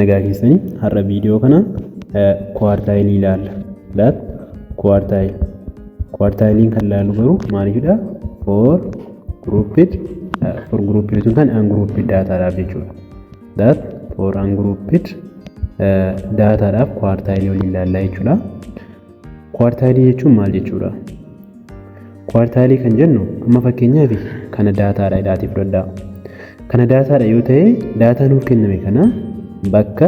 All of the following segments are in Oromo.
Nagaa keessanii. Har'a viidiyoo kana quartile ilaalla. Laat quartile. Quartileiin kan ilaallu garuu maaliifidha? For grouped sun kan ungrouped daataadhaaf jechuudha. That for ungrouped daataadhaaf quartile waliin ilaallaa jechuudha. Quartile jechuun maal jechuudha? Quartile kan jennu amma fakkeenyaaf kana daataadha jedhaatii fudhadhaa. Kana daataadha yoo ta'e, daataa nuuf kenname kana bakka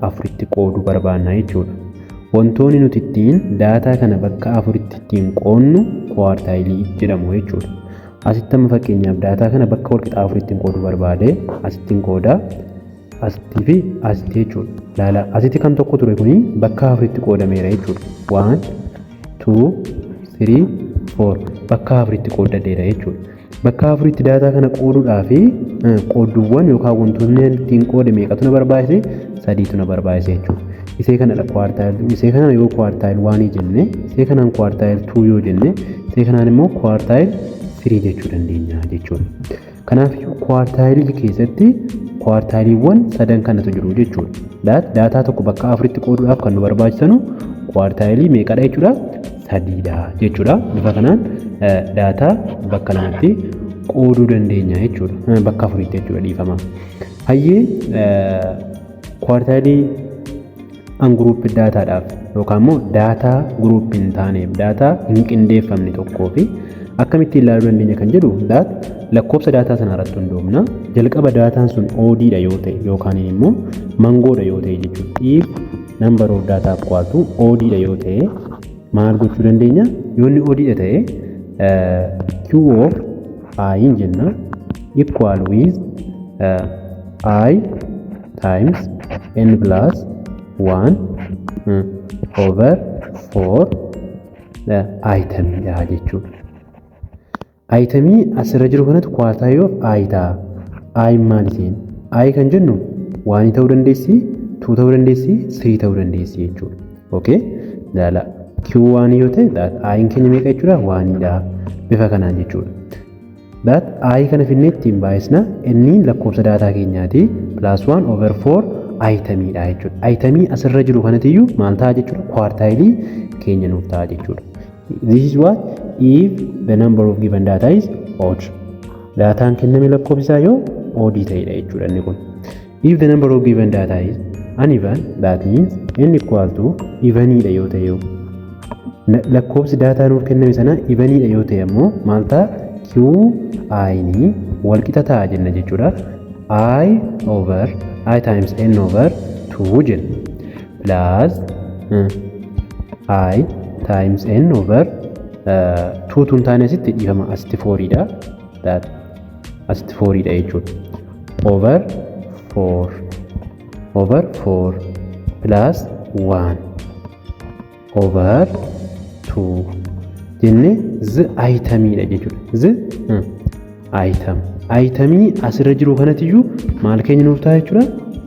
afuritti qooduu barbaanna jechuudha. Wantoonni nuti ittiin daataa kana bakka afuritti ittiin qoodnu quartile jedhamu jechuudha. Asitti amma fakkeenyaaf daataa kana bakka walqixa afuritti qooduu barbaade, asittiin qoodaa, asittii fi asitti jechuudha. Laala, asitti kan tokko ture kuni bakka afuritti qoodameera jechuudha. One, two, three, four, bakka afuritti qooddateera jechuudha. Bakka afuritti daataa kana qooduudhaaf qoodduuwwan yookaan wantoonni ittiin qoode meeqatu na barbaachise? Sadiitu na barbaachise jechuudha. Isee kanadha quartile. Isee kana yoo quartile one jenne, isee kanaan quartile two yoo jenne, isee kanaan immoo quartile three jechuu dandeenya jechuudha. Kanaaf quartile keessatti quartileiiwwan sadan kanatu jiru jechuudha. Daataa tokko bakka afuritti qooduudhaaf kan nu barbaachisanu quartile meeqadha jechuudha? Sadiidha jechuudha. Bifa kanaan daataa bakka lamatti qooduu dandeenya jechuudha. Bakka afuritti jechuudha, dhiifama. Hayyee, quartile ungrouped daataadhaaf yookaan immoo daataa group hin taaneef, daataa hin qindeeffamne tokkoo fi akkamittiin ilaaluu dandeenya kan jedhu, lakkoofsa daataa sana irratti hundoofna. Jalqaba daataan sun oddiidha yoo ta'e yookaan immoo mangoodha yoo ta'e jechuudha. If number of data equal to oddiidha yoo ta'e maal gochuu dandeenya? Yoo inni oddiidha ta'e, q of i jenna, equal with i times n plus 1 over 4 itemiidha jechuudha. Itemii asirra jiru kanatti quartile of i ta'a. I maal isheen? I kan jennu one ta'uu dandeessi, two ta'uu dandeessi, three ta'uu dandeessi jechuudha. Okay? Ilaala. Q one yoo ta'e, i'n keenya meeqa jechuudha? Oneiidha. Bifa kanaan jechuudha. That i kana finnee ittiin baay'isna, inni lakkoofsa daataa keenyaati, plus 1 over 4 itemiidha jechuudha. Itemii asirra jiru kanatiyyuu maal ta'a jechuudha? Quartile keenya nuuf ta'a jechuudha. This is what if the number of given data is odd. Daataan kenname lakkoofsi isaa yoo odd ta'edha jechuudha inni kun. If the number of given data is uneven, that means n equal to eveniidha yoo ta'e, lakkoofsi daataa nuuf kenname sana eveniidha yoo ta'e ammoo maal ta'a? Q i ni walqixa ta'a jenna jechuudha. I over i times n over 2 jenna, plus i times n over 2 tun taane, asitti dhiifama, asitti fouriidha. That asitti fouriidha jechuudha. Over 4 over 4 plus 1 over 2 jenne, the itemiidha jechuudha. The item. Itemii asirra jiru kanatiyyuu maal keenya nuuf ta'a jechuudha?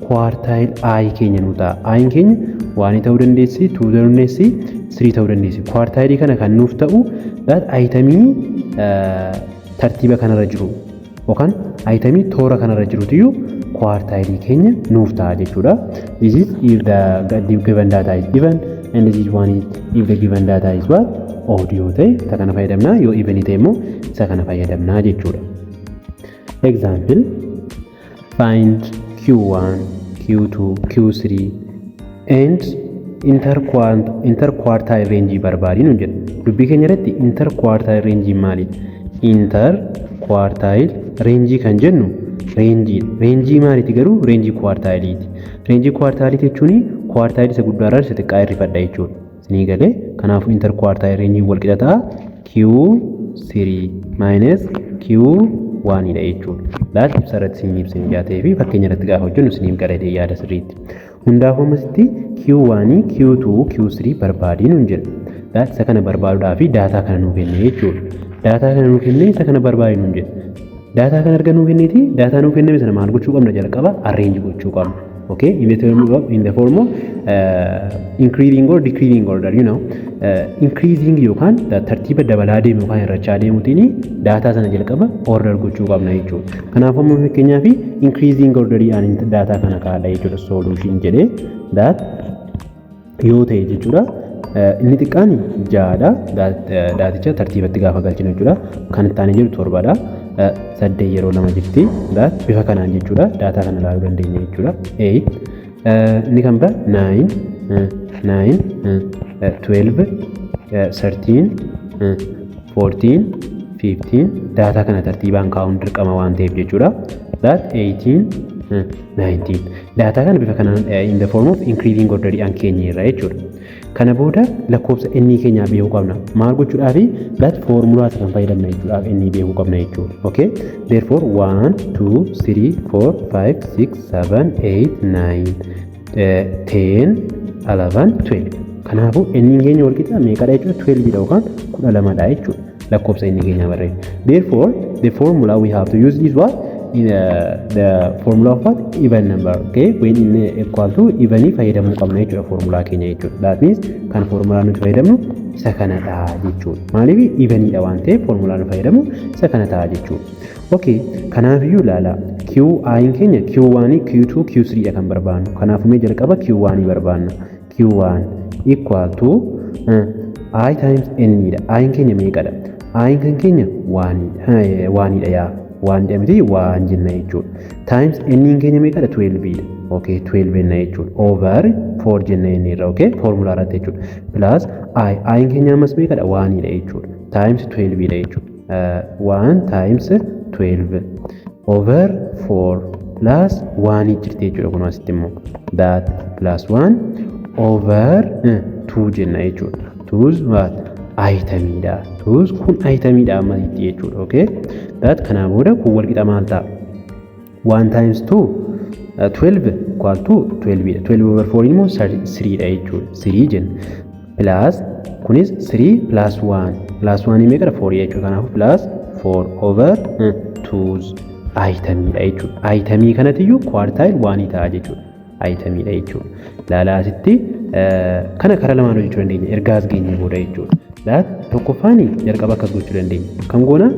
Quartile i keenya nuuf ta'a. I'n keenya one ta'uu dandeessi, two ta'uu dandeessi, three ta'uu dandeessi. Quartile kana kan nuuf ta'u itemii tartiiba kanarra jiru yookaan itemii toora kanarra jirutiyyuu quartile keenya nuuf ta'a jechuudha. This is if the given data is even, and this is one is if the given data is what? Odd yoo ta'e isa kana fayyadamna, yoo even ta'e immoo isa kana fayyadamna jechuudha. Example: find Q1, Q2, Q3 and interquartile range barbaadi nuun jedha. Dubbii keenya irratti interquartile range maalidha? Interquartile range kan jennu rangeiidha. Range maaliiti garuu? Range quartileiiti. Range quartileiiti jechuun quartile isa guddaarraa isa xiqqaa hirrifadha jechuudha. Isinii galee? Kanaafuu interquartile range wal qixa ta'a Q3 minus Q1 dha jechuudha. Laal, ibsa irratti isin ibsin jaatee fi fakkeenya irratti gaafa hojjennu isiniif galee yaada sirriitti. Hundaafuu ammasitti Q1, Q2, Q3 barbaadii nuun jedha. Laal, isa kana barbaaduudhaaf daataa kana nuu kenne jechuudha. Daataa kana nuu kenne, isa kana barbaadi nuun jedha. Daataa kana erga nuu kenneeti, daataa nuu kenname sana maal gochuu qabna? Jalqaba arrange gochuu qabna. Okay, in the form of increasing or decreasing order. Increasing yookaan tartiiba dabalaa deemu yookaan hir'achaa deemuutiin daataa sana jalqaba order gochuu qabna jechuudha. Kanaafuu amma fakkeenyaaf increasing orderiidhaan daataa kana kaa'adha jechuudha. Solution jedhee that yoo ta'e jechuudha. Inni xiqqaan ja'adha. Daaticha tartiibatti gaafa galchinu jechuudha. Kan itti aanee jiru torbadha. Saddeet yeroo lama jirti. Bifa kanaan jechuudha. Daataa kana ilaaluu dandeenya jechuudha. Eight. Inni kan biraa nine, nine, 12, 13, 14, 15. Daataa kana tartiibaan kaa'uun dirqama waan ta'eef jechuudha. That 18, 19. Daataa kana bifa kanaan in the form of increasing orderiidhaan keenya irra jechuudha. Kana booda lakkoofsa inni keenyaa beekuu qabna. Maal gochuudhaafi? That formulaa isa kan fayyadamna jechuudhaaf inni beekuu qabna jechuudha. Okay? Therefore 1, 2, 3, 4, 5, 6, 7, 8, 9, 10, 11, 12. Kanaafuu inni keenya wal qixa meeqadha jechuudha? 12 dha yookaan 12dha jechuudha. Lakkoofsa inni keenya barreessa. Therefore, the formula we have to use is what? In the formula of what? Even number. Okay, when in equal to even fayyadamuu qabna jechuudha formulaa keenya jechuudha. That means kan formulaa nuti fayyadamnu isa kanadha jechuudha. Maaliif? Evenidha waan ta'eef formulaa nu fayyadamu isa kana ta'a jechuudha. Okay, kanaafiyyuu ilaala. Qi keenya Q1, Q2, Q3 dha kan barbaannu. Kanaafuu mee jalqaba Q1 barbaanna. Q1 equal to I times N dha. I keenya meeqadha? I kan keenya onedha yaa. One dha miti, one jenna jechuudha. Times N keenya meeqadha? 12 dha. Okay, 12 jenna jechuudha. Over 4 jenna inni irra, okay, formulaa irratti jechuudha. Plus I, I keenya ammas meeqadha? Onedha jechuudha. Times 12 dha jechuudha. 1 times 12 over 4 plus 1 jirti jechuudha kun asitti immoo. That plus 1 over 2 jenna jechuudha. 2's what? Itemiidha. 2's kun itemiidha ammasitti jechuudha. Okay? That kanaa booda kun wal qixa maal ta'a? 1 times 2, 12 equal to 12 dha. 12 over 4 immoo 3 dha jechuudha. 3 jenna. Plus kunis 3 plus 1 plus 1 meeqadha? 4 jechuudha. Kanaafuu plus 4 over 2's itemiidha jechuudha. Itemii kanatiyyuu quartile 1 ta'a jechuudha. Itemiidha jechuudha. Laalaa, asitti kana karaa lamaan hojjechuu dandeenya ergaa as geenye booda jechuudha. That tokkoffaan jalqaba akkas gochuu dandeenya. Kan goona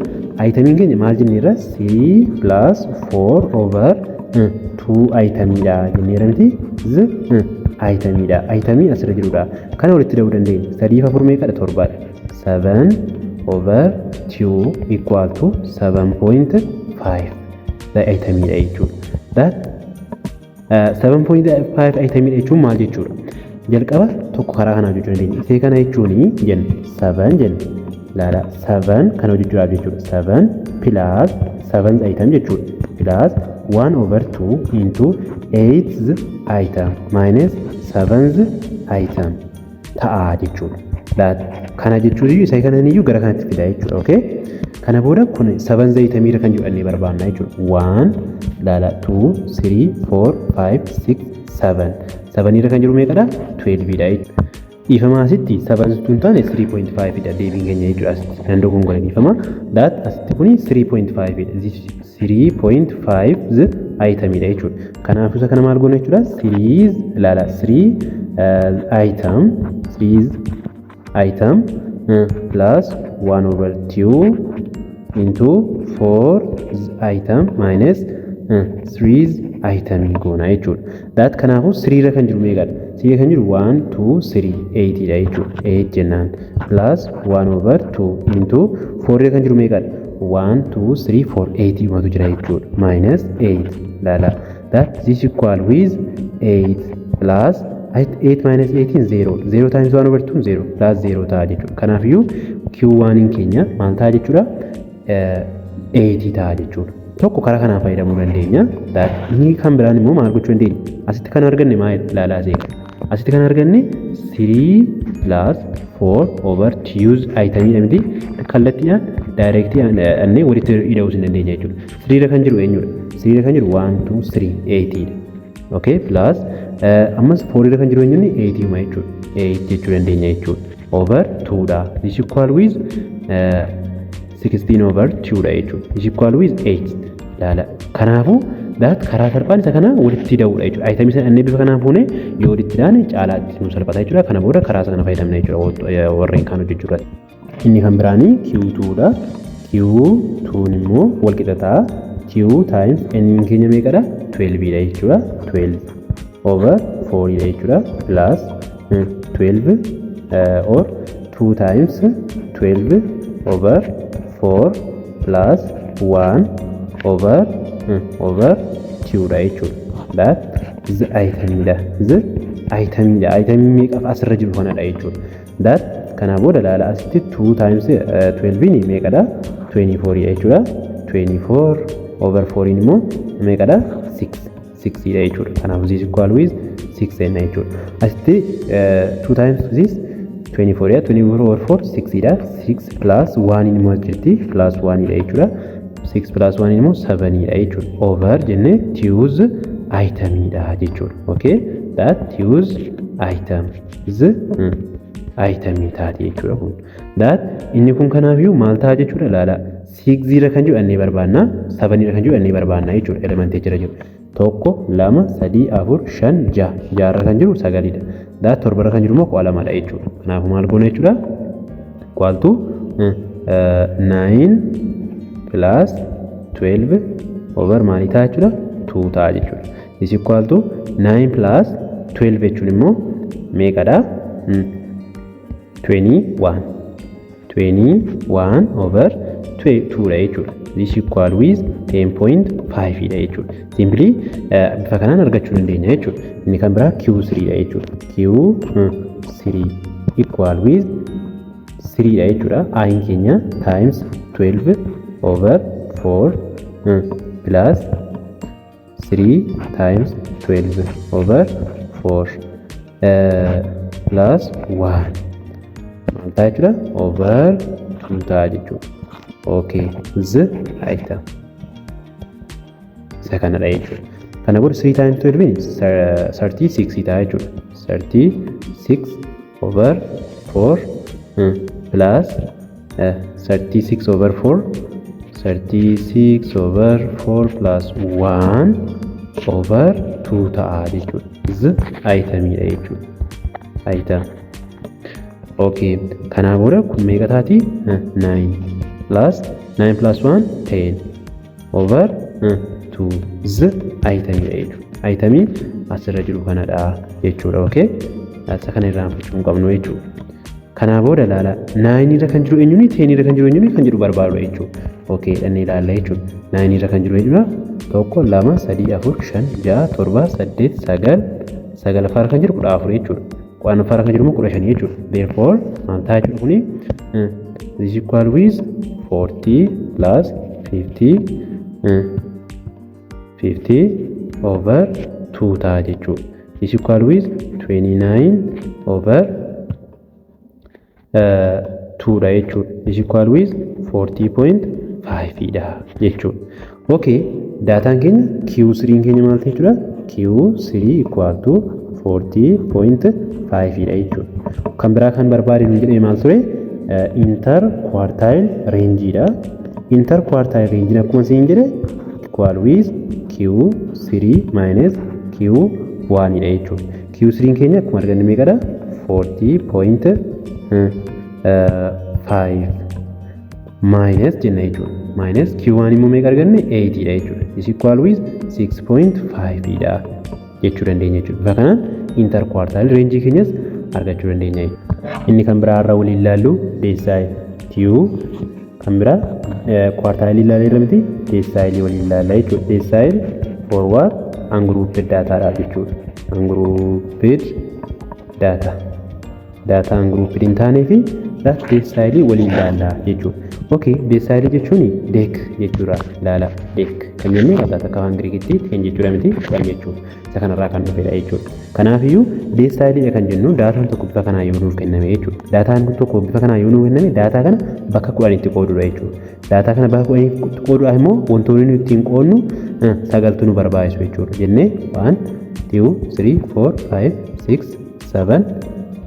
itemiin keenya maal jenneerra? 3 plus 4 over 2 itemiidha jenneerra miti? Z itemiidha. Itemii asirra jirudha. Kana walitti da'uu dandeenya. Sadiif afur meeqadha? Torbadha. 7 over 2 equal to 7.5 itemiidha jechuudha. That 7.5 itemiidha jechuun maal jechuudha? Jalqaba tokko karaa kanaa hojjechuu dandeenya. Isee kana jechuun jenna 7 jenna. Laala, 7 kana hojjechuudhaaf jechuudha. 7 plus 7 item jechuudha. Plus 1 over 2 into 8th item minus 7th item ta'a jechuudha. Kana jechuun iyyuu isa kanan iyyuu gara kanatti fida jechuudha. Okay? Kana booda kun 7th item irra kan jedhannee barbaanna jechuudha. 1, laala, 2, 3, 4, 5, 6, 7. 7 irra kan jiru meeqadha? 12 dha jechuudha. Dhiifama, asitti 7 tun taane 3.5 dha deebiin keenya jechuudha asitti. Nan dogongora, dhiifama. That asitti kuni 3.5 dha. 3.5 itemidha jechuudha. Kanaafuu isa kana maal goona jechuudha? 3, ilaala, 3 item, 3 item plus 1 over 2 into 4 item minus 3 item goona jechuudha. That kanaafuu 3 irra kan jiru meeqadha? 3 irra kan jiru 1, 2, 3, 8 dha jechuudha. 8 jennaan plus 1 over 2 into 4 irra kan jiru meeqadha? 1, 2, 3, 4, 8 matu jira jechuudha. Minus 8, laala. That this equal with 8 plus 8 minus 18, 0, 0 times 1 over 2, 0, plus 0 ta'a jechuudha. Kanaafiyyuu Q1 keenya maal ta'a jechuudha? 8 ta'a jechuudha. Tokko karaa kanaan fayyadamuu dandeenya. Inni kan biraan immoo maal gochuu dandeenya? Asitti kan arganne maal? Ilaalaa seeqa. Asitti kan arganne 3 plus 4 over 2 itemii miti? Kallattiidhaan directii annee walitti hidhuu hin dandeenya jechuudha. 3 irra kan jiru eenyudha? 3 irra kan jiru 1, 2, 3, 8 dha. Okay, plus ammas 4 irra kan jiru eenyuuni? 8 uma jechuudha. 8 jechuu dandeenya jechuudha. Over 2 dha. This equal with 16 over 2 dha jechuudha. This equal with 8. Laala. Kanaafuu That karaa salphaan isa kana walitti hidhuudha jechuudha. Itemii sana inni bifa kanaan fuunee yoo walitti hidhaane caalaatti nu salphata jechuudha. Kana booda karaa sana fayyadamna jechuudha warreen kaan hojjechuu irratti. Inni kan biraanii Q2 dha. Q2 immoo wal qixa ta'a. Q times n keenya meeqadha? 12 dha jechuudha. 12 over 4 dha jechuudha. Plus 12 or 2 times 12 over 4 plus 1 over 2 dha jechuudha. That the itemidha. The itemidha. Itemii meeqaaf asirra jiru kanadha jechuudha. That kanaa booda laala, asitti 2 times 12 meeqadha? 24 dha jechuudha. 24 over 4 immoo meeqadha? 6 6 dha jechuudha. Kanaaf this equal with 6 jenna jechuudha. Asitti 2 times this 24 dha. 24 over 4 6 dha. 6 plus 1 immoo jirti, plus 1 dha jechuudha. 6 plus 1 immoo 7 dha jechuudha. Over jennee twoth itemidha jechuudha. Okay, that twoth item the itemii taati jechuudha kun. That inni kun kanaafiyyuu maal ta'a jechuudha? Laala, six irra kan jiru annee barbaanna, seven irra kan jiru annee barbaanna jechuudha. Elementii jira jiru. Tokko, lama, sadii, afur, shan, ja'a. Ja'arra kan jiru sagalidha. That torbarra kan jiru immoo 12dha jechuudha. Kanaafuu maal goona jechuudha? Equal to 9 plus 12 over maalii ta'a jechuudha? 2 ta'a jechuudha. Is equal to 9 plus 12 jechuun immoo meeqadha? 21. 21 over 2 dha jechuudha. This equal with 10.5 dha jechuudha. Simply bifa kanaan argachuu dandeenya jechuudha. Inni kan biraa Q3 dha jechuudha. Q3 equal with 3 dha jechuudha. I'n keenya times 12 over 4 plus 3 times 12 over 4 plus 1 maal ta'a jechuudha? Over 2 ta'a jechuudha. Okay, the item isa kanadha jechuudha. Kana booda 3 times 12 36 ta'a jechuudha. 36 over 4 plus 36 over 4, 36 over 4 plus 1 over 2 ta'a jechuudha. The itemidha jechuudha. Item. Okay, kanaa booda kun meeqa taati? 9 plus 9 plus 1 10 over 2 the itemidha jechuudha. Itemii asirra jiru kanadha jechuudha. Okay, isa kana irraanfachuu hin qabnu jechuudha. Kanaa booda ilaala, 9 irra kan jiru eenyuni, 10 irra kan jiru eenyuni kan jedhu barbaadu jechuudha. Okay, dhannee ilaalla jechuudha. 9 irra kan jiru eenyudha? Tokko, lama, sadii, afur, shan, ja'a, torba, saddeet, sagal, sagalaffaarra kan jiru 14 jechuudha. 10ffaarra kan jiru immoo 15 jechuudha. Therefore maal ta'a jechuudha kuni? This equal with 40 plus 50 50 over 2 ta'a jechuudha. Is equal with 29 over 2 dha jechuudha. Is equal with 40.5 dha jechuudha. Okay, daataan keenya Q3 keenya maal ta'e jechuudha? Q3 equal to 40.5 dha jechuudha. Kan biraa kan barbaade nu jedhee maal ture? Inter quartile range dha. Inter quartile range akkuma isin jedhe equal with Q3 minus Q1 dha jechuudha. Q3 keenya akkuma arganne meeqadha? 40.5 minus jenna jechuudha. Minus Q1 immoo meeqa arganne? 8 dha jechuudha. Is equal with 6.5 dha jechuu dandeenya jechuudha. Bifa kanaan inter quartile range keenyas argachuu dandeenya jechuudha. Inni kan biraa irraa waliin ilaallu decile two, kan biraa quartile ilaalee irra miti, decile waliin ilaalla jechuudha. Decile for what? Ungrouped dataadha jechuudha. Ungrouped data. Data ungrouped hin taanee fi decile waliin ilaalla jechuudha. Okay, decile jechuun dek jechuudha. Ilaala, dek kan jennu akkaataa afaan Giriikitti 10 jechuudha miti, 10 jechuudha. Isa kanarraa kan dhufedha jechuudha. Kanaafiyyuu decileidha kan jennu daataan tokko bifa kanaan yoo nuuf kenname jechuudha. Daataan tokko bifa kanaan yoo nuuf kenname, daataa kana bakka 10tti qoodudha jechuudha. Daataa kana bakka 10tti qooduudhaaf immoo wantoonni nuti ittiin qoodnu sagaltu nu barbaachisu jechuudha. Jennee 1, 2, 3, 4, 5, 6, 7,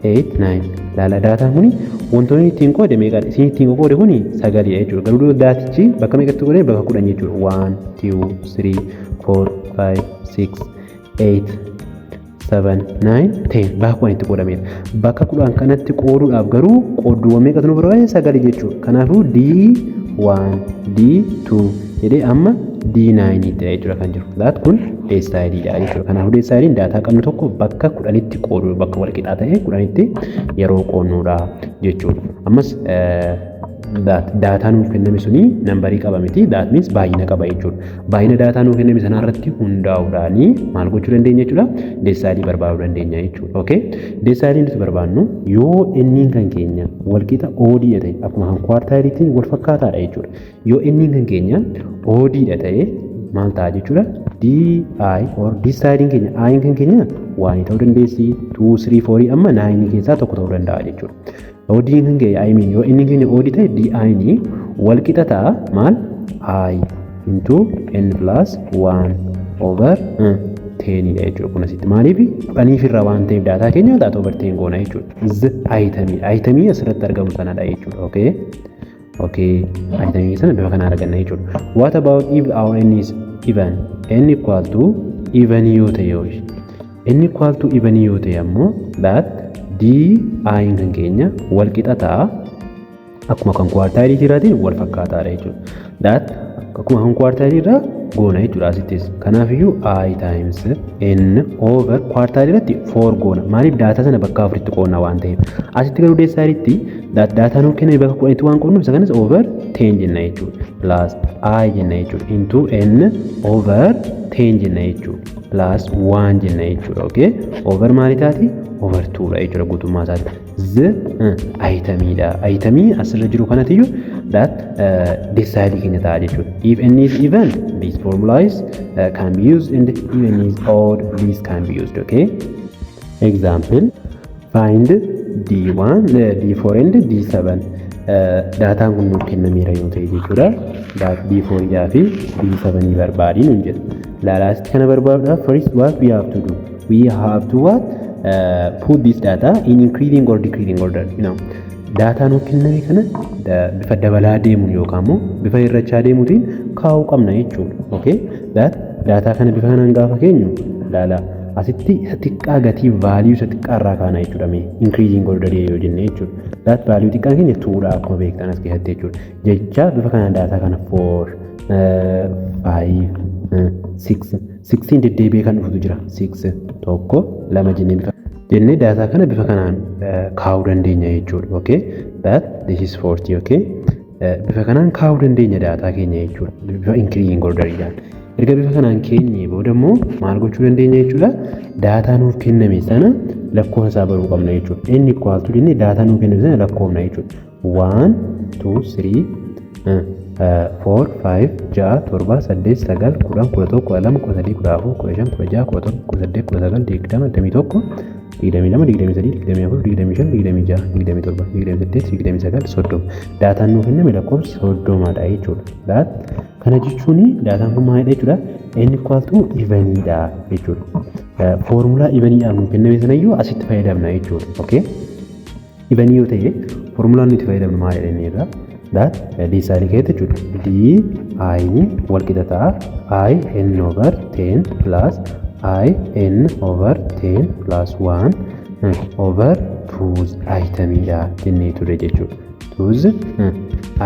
8, 9. Laala, daataan kuni wantoonni ittiin qoode meeqadha? Isin ittiin qoode kuni sagalidha jechuudha. Garuu daatichi bakka meeqatti qoode? Bakka 10 jechuudha. 1, 2, 3, 4, 5, 6, 8, 7, 9, 10 bakka 10tti qoodameera. Bakka 10 kanatti qooduudhaaf garuu qoodduuwwan meeqatu nu barbaachisa? Sagali jechuudha. Kanaafuu D1, D2 jedhee amma D9 tti jechuudha kan jiru. That kun decileiidha jechuudha. Kanaafuu decileiin daataa qabnu tokko bakka 10tti qooduu, bakka wal qixaa ta'e 10tti yeroo qoodnudha jechuudha. Ammas daataa nuuf kenname suni numberii qaba miti, that means baay'ina qaba jechuudha. Baay'ina daataa nuuf kenname sanarratti hundaa'uudhaani maal gochuu dandeenya jechuudha? Decileii barbaaduu dandeenya jechuudha. Okay? Decileii nuti barbaadnu yoo nniin kan keenya walqixa oddiidha ta'e, akkuma kan quartileiitiin wal fakkaataadha jechuudha. Yoo nniin kan keenya oddiidha ta'e maal ta'a jechuudha? DI or decileiin keenya I'n kan keenya one ta'uu dandeessi, 2, 3, 4 amma 9 keessaa tokko ta'uu danda'a jechuudha. Oddiin kan keenya, I mean, yoo inni keenya odd ta'e DI'n wal qixa ta'a maal? I into n plus 1 over 10 dha jechuudha. Kun asitti maaliif 10 irraa waan ta'eef daataa keenya that over 10 goona jechuudha. The itemii itemii asirratti argamu sanadha jechuudha. Okay, itemii sana bifa kana arganna jechuudha. What about if our n is even? N equal to even yoo ta'e, yoo n equal to even yoo ta'e ammoo that d i kan keenya wal qixa ta'a, akkuma kan quartileii jiraatiin wal fakkaataadha jechuudha. That akkuma kan quartileii irraa goona jechuudha asittis. Kanaafiyyuu i times n over quartileii irratti 4 goona. Maaliif? Daataa sana bakka afuritti qoonna waan ta'eef. Asitti garuu decileitti daataa nuuf kenname bakka 10tti waan qoonnuuf isa kanas over 10 jenna jechuudha. Plus i jenna jechuudha. Into n over 10 jenna jechuudha. Plus 1 jenna jechuudha. Okay? Over maali taati? Over 2 dha jechuudha guutummaa isaatti. The itemiidha. Itemii asirra jiru kanatiyyuu that decileii keenya ta'a jechuudha. If n is even, this formula is can be used, and if n is odd, this can be used. Okay? Example: find D1, D4 and D7. Daataan kun nuuf kennameera yoo ta'e jechuudha. D4 fi D7 barbaadii nuun jedha. Laalaasti kana barbaaduudhaaf first what we have to do? We have to what? Put this data in increasing or decreasing order. Daataa nuuf kenname kana bifa dabalaa deemuun yookaan immoo bifa hir'achaa deemuutiin kaa'uu qabna jechuudha. Okay? That daataa kana bifa kanaan gaafa keenyu, laala, asitti isa xiqqaa gatii value isa xiqqaa irraa kaana jechuudha mee increasing order yoo jenne jechuudha. That value xiqqaan keenya twodha akkuma beektan as keessatti jechuudha. Jecha bifa kanaan daataa kana 4, 5, 6, 6 deddeebi'ee kan dhufutu jira. 6, tokko, lama jennee bifa jennee daataa kana bifa kanaan kaa'uu dandeenya jechuudha. Okay? That this is 40, okay? Bifa kanaan kaa'uu dandeenya daataa keenya jechuudha. Bifa increasing orderiidhaan. Erga bifa kanaan keenyee booda immoo maal gochuu dandeenya jechuudha? Daataa nuuf kenname sana lakkoofsa isaa baruu qabna jechuudha. Inni equal to jennee daataa nuuf kenname sana lakkoofna jechuudha. 1, 2, 3, 4, 5, 6, 7, 8, 9, 10, 11, 12, 13, 14, 15, 16, 17, 18, 19, 20, 21, 22, 23, 24, 25, 26, 27, 28, 29, 30. Daataan nuuf kenname lakkoofsi 30dha jechuudha. That kana jechuun daataan kun maalidha jechuudha? N equal to eveniidha jechuudha. Foormulaa eveniidhaaf nuuf kenname sanayyuu asitti fayyadamna jechuudha. Okay? Evenii yoo ta'e foormulaan nuti fayyadamnu maalidha inni irraa? That decileii keessatti jechuudha. D I wal qixa ta'a I n over 10 plus I n over 10 plus 1 over 2 itemiidha jennee ture jechuudha. 2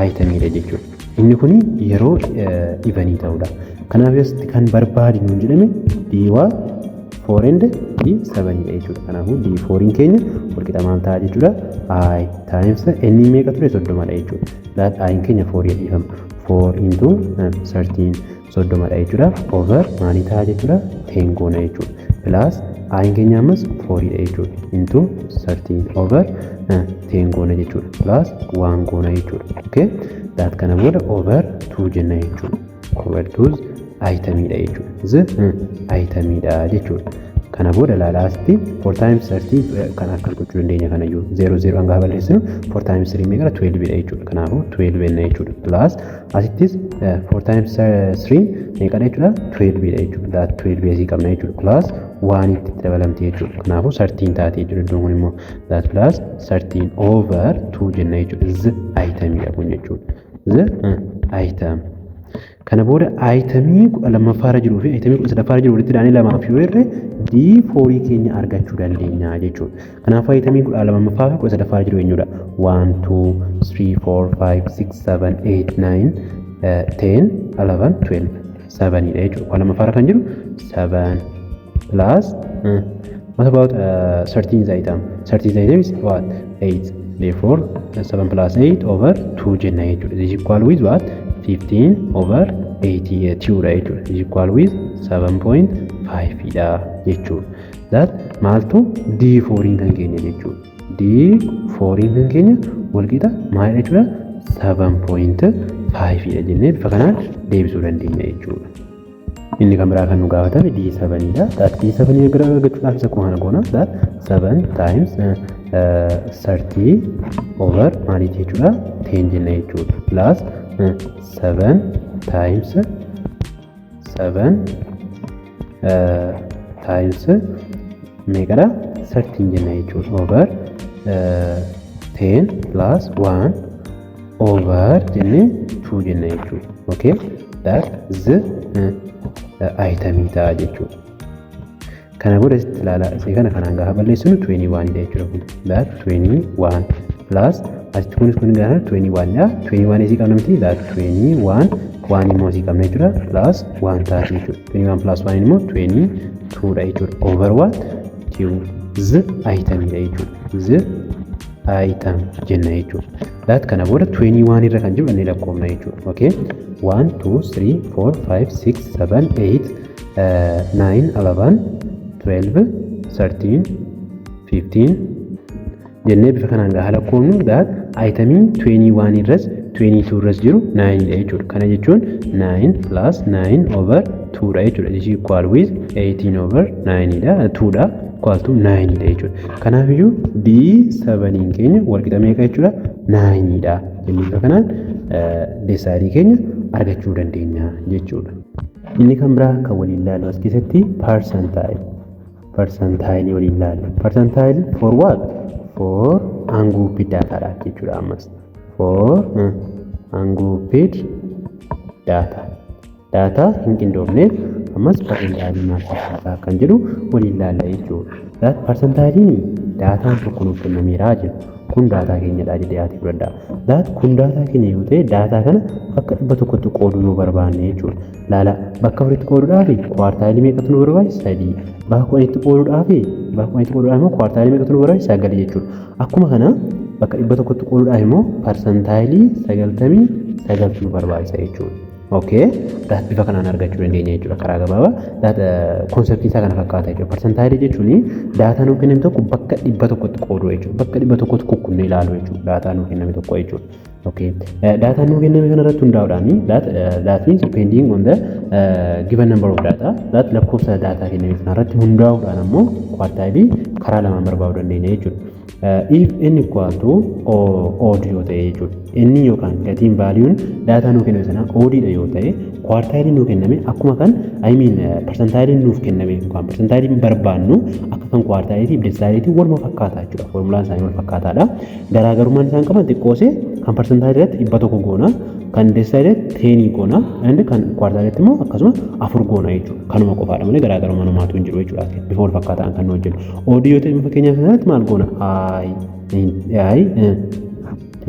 itemiidha jechuudha. Inni kun yeroo evenii ta'udha. Kanaaf asitti kan barbaadinu jedhame D 4 and D 7 dha jechuudha. Kanaafuu D 4 keenya wal qixa maal ta'a jechuudha? I times n meeqa ture? 30dha jechuudha. That I keenya 4 dhiifama. 4 into 13 30dha jechuudha. Over maalii ta'a jechuudha? 10 goona jechuudha. Plus I keenya ammas 4 dha jechuudha. Into 13 over 10 goona jechuudha. Plus 1 goona jechuudha. Okay? That kana booda over 2 jenna jechuudha. Over 2 itemiidha jechuudha. The itemiidha jechuudha. Kana booda ilaalaa asitti 4 times 30 kan akkas gochuu dandeenya kanayyuu 0 0 hanga balleessinu 4 times 3 meeqa? 12 dha jechuudha. Kanaafuu 12 jenna jechuudha. Plus asittis 4 times 3 meeqadha jechuudha? 12 dha jechuudha. That 12 asii qabna jechuudha. Plus 1 itti dabalamte jechuudha. Kanaafuu 13 taate jechuudha. Iddoon kun immoo that plus 13 over 2 jenna jechuudha. The itemiidha kun jechuudha. The item. Kana booda itemii 12ffaarra jiruu fi itemii 13ffaarra jiru walitti daanee lamaaf yoo hirre D4 keenya argachuu dandeenya jechuudha. Kanaafuu itemii 12ffaa fi 13ffaarra jiru eenyudha? 1, 2, 3, 4, 5, 6, 7, 8, 9, 10, 11, 12, 7 dha jechuudha. 12ffaarra kan jiru 7 plus what about 13th item? 13th item is what? 8. Therefore 7 plus 8 over 2 jenna jechuudha. This is equal with what? 15 over 8 2 dha jechuudha. This is equal with 7.5 dha jechuudha. That maaltu D4 kan keenya jechuudha. D4 kan keenya walqixa maalidha jechuudha? 7.5 dha jennee bifa kanaan deebisuu dandeenya jechuudha. Inni kan biraa kan nu gaafatame D7 dha. That D7 gara argachuudhaaf isa akkuma kana goona. That 7 times 30 over maaliiti jechuudha? 10 jenna jechuudha. Plus 7 times 7 times meeqadha? 13 jenna jechuudha. Over 10 plus 1 over jennee 2 jenna jechuudha. Okay? That the itemii ta'a jechuudha. Kana booda asitti ilaalaa, isee kana kanaan gaafa balleessinu 21 dha jechuudha kun. That 21 plus asitti kunis kun gaafa 21 dha. 21 isii qabna miti? That 21 1 immoo isii qabna jechuudha. Plus 1 taati jechuudha. 21 plus 1 immoo 22 dha jechuudha. Over what? 2 the itemii dha jechuudha. The item jenna jechuudha. That kana booda 21 irra kan jiru inni lakkoofna jechuudha. Okay? 1, 2, 3, 4, 5, 6, 7, 8, 9, 11, 12, 13, 15 jennee bifa kanaan gaafa lakkoofnu, that itemiin 21 irras 22 irras jiru 9 dha jechuudha. Kana jechuun 9 plus 9 over 2 dha jechuudha. This is equal with 18 over 9 dha, 2 dha, equal to 9 dha jechuudha. Kanaafiyyuu D7 keenya walqixa meeqa jechuudha? 9 dha. Jennee bifa kanaan decileii keenya argachuu dandeenya jechuudha. Inni kan biraa kan waliin ilaallu as keessatti percentile. Percentile waliin ilaalla. Percentile for what? For ungrouped data dha jechuudha ammas. For ungrouped data. Data hin qindoofneef ammas percentile maal fakkaata kan jedhu waliin ilaalla jechuudha. That percentilein daataan tokko nuuf kennameera jedhu. Kun daataa keenyadha jedhee yaaduu fudhadha. That kun daataa keenya yoo ta'e, daataa kana bakka 100tti qooduu yoo barbaanne jechuudha. Laala, bakka afuritti qooduudhaaf quartileii meeqatu nu barbaachisa? Sadii. Bakka 10tti qooduudhaaf, bakka 10tti qooduudhaaf immoo quartileii meeqatu nu barbaachisa? Sagal jechuudha. Akkuma kana bakka 100tti qooduudhaaf immoo percentileii 99tu nu barbaachisa jechuudha. Okay, that bifa kanaan argachuu dandeenya jechuudha karaa gabaabaa. That conceptiin isaa kana fakkaata jechuudha. Percentileii jechuun daataa nuuf kenname tokko bakka 100tti qooduu jechuudha. Bakka 100tti kukkunnee ilaaluu jechuudha. Daataa nuuf kenname tokko jechuudha. Okay, daataa nuuf kenname kana irratti hundaa'uudhaan, that means depending on the given number of data, that lakkoofsa daataa kenname kana irratti hundaa'uudhaan ammoo quartileii karaa lamaan barbaaduu dandeenya jechuudha. If n equal to odd yoo ta'e jechuudha. Inni yookaan gatiin valueun daataa nuu kenname sana oddiidha yoo ta'e, quartileiin nuu kenname akkuma kan, I mean, percentileiin nuuf kenname yookaan percentileiin barbaannu akka kan quartileiitii fi decileiitii waluma fakkaata jechuudha. Formulaan isaanii wal fakkaataadha. Garaagarummaan isaan qaban xiqqoosee kan percentileii irratti 100 goona, kan decileii irratti tenii goona, inni kan quartileii irratti immoo akkasuma afur goona jechuudha. Kanuma qofaadha malee garaagarummaan homaatu hin jiru jechuudha. Bifa wal fakkaataan kan nu hojjennu. Oddii yoo ta'e, fakkeenyaaf sanatti maal goona? I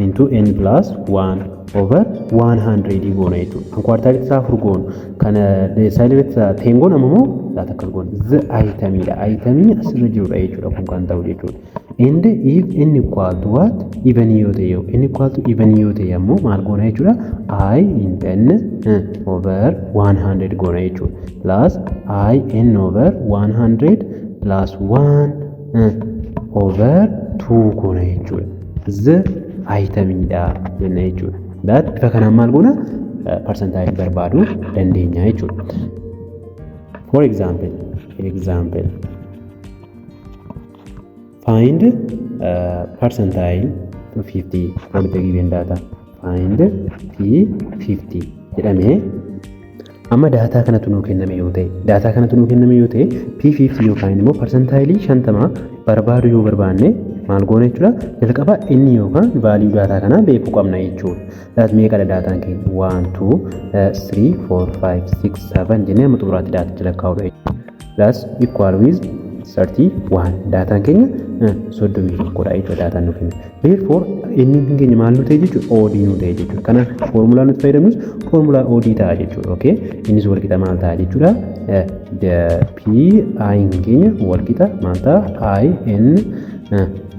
into n plus 1 over 100 goona jechuudha. Kan quartileitti isaa afur goonu. Kan decileii irratti ten goona, amma immoo laata akkas goona. The itemiidha. Itemii asirra jirudha jechuudha kun kan ta'u jechuudha. And if n equal to what? Even yoo ta'e, n equal to even yoo ta'e ammoo maal goona jechuudha? I in n over 100 goona jechuudha. Plus I n over 100 plus 1 over 2 goona jechuudha. The itemiidha jenna jechuudha. That bifa kanaan maal goona? Percentileii barbaaduu dandeenya jechuudha. For example, find percentile 50 for the given data. Find P50 jedhamee, amma daataa kanatu nuu kenname yoo ta'e, daataa kanatu nuu kenname yoo ta'e, P50 yookaan immoo percentileii 50 barbaadu yoo barbaanne Maal goona jechuudha? Jalqaba inni yookaan value data kanaa beekuu qabna jechuudha. That meeqadha daataan keenya? 1, 2, 3, 4, 5, 6, 7 jennee amma xumuraatti daaticha lakkaa'udha jechuudha. That's equal with 31. Daataan keenya 31dha jechuudha daataan nu kenna. Therefore, inni keenya maal nu ta'e jechuudha? Odd nu ta'e jechuudha. Kanaaf foormulaa nuti fayyadamnus foormulaa odd ta'a jechuudha. Okay? Innis walqixa maal ta'a jechuudha? P I keenya walqixa maal ta'a? I N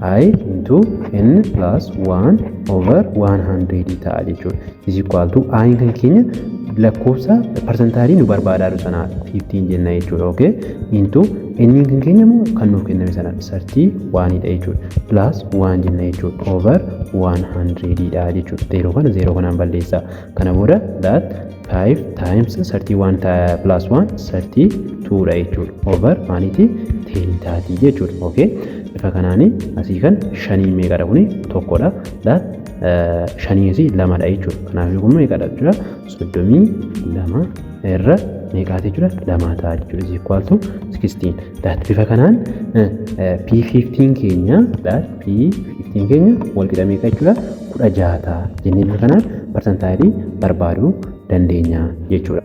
I into N plus 1 over 100 ta'a jechuudha. Is equal to I kan keenya lakkoofsa percentile nu barbaadaa jiru sanaa 15 jenna jechuudha. Okay? Into inni kan keenya immoo kan nuuf kenname sana 31 dha jechuudha. Plus 1 jenna jechuudha. Over 100 dha jechuudha. Zeeroo kana zeeroo kanaan balleessa. Kana booda that 5 times 31 plus 1 32 dha jechuudha. Over maaliiti? 10 taati jechuudha. Okay? Bifa kanaani asii kan shanii meeqadha kuni? Tokkodha. That shanii asii lamadha jechuudha. Kanaafuu kun meeqadha jechuudha? 32 irra meeqaati jechuudha? Lamaa ta'a jechuudha. Is equal to 16. That bifa kanaan P15 keenya, that P15 keenya wal qixa meeqa jechuudha? 16 ta'a jennee bifa kanaan percentile barbaaduu dandeenya jechuudha.